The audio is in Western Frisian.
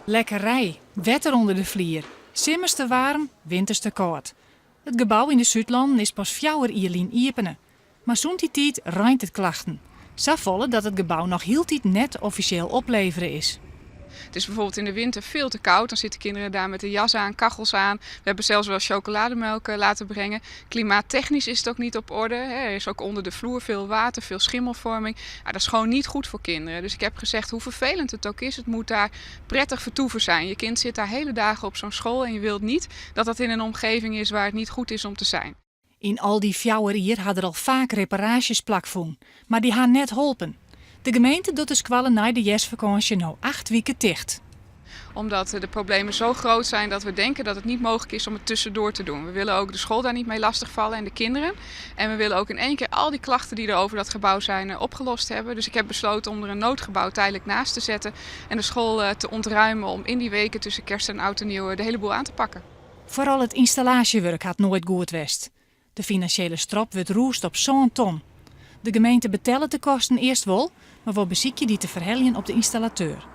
Lekkerij, wetter ûnder de flier, simmers te waarm, winters te kâld. It gebou yn de Súdlannen is pas fjouwer jier lyn iepene. Mar sûnt dy tiid reint it klachten. Safolle dat it gebou noch hieltyd net offisjeel oplevere is. Het is bijvoorbeeld in de winter veel te koud. Dan zitten kinderen daar met de jas aan, kachels aan. We hebben zelfs wel chocolademelk eh, laten brengen. Klimaattechnisch is het ook niet op orde. Er is ook onder de vloer veel water, veel schimmelvorming. Ja, dat is gewoon niet goed voor kinderen. Dus ik heb gezegd, hoe vervelend het ook is, het moet daar prettig vertoeven zijn. Je kind zit daar hele dagen op zo'n school en je wilt niet dat dat in een omgeving is waar het niet goed is om te zijn. Yn al dy fjouwer jier ha der al faak reparaasjes plakfûn, mar dy ha net holpen. De gemeente docht de skoalle nei de hjerstfakânsje no acht wike ticht. Omdat de problemen zo groot zijn dat we denken dat het niet mogelijk is om het tussendoor te doen. We willen ook de school daar niet mee lastigvallen en de kinderen. En we willen ook in één keer al die klachten die er over dat gebouw zijn eh, opgelost hebben. Dus ik heb besloten om er een noodgebouw tijdelijk naast te zetten en de school eh, te ontruimen om in die weken tussen kerst en oud en nieuw eh, de hele boel aan te pakken. Foaral it ynstallaasjewurk hat noait goed west. De finansjele strop wurdt rûsd op sân ton. De gemeente betellet de kosten earst wol, mar wol besykje dy te ferheljen op de ynstallateur.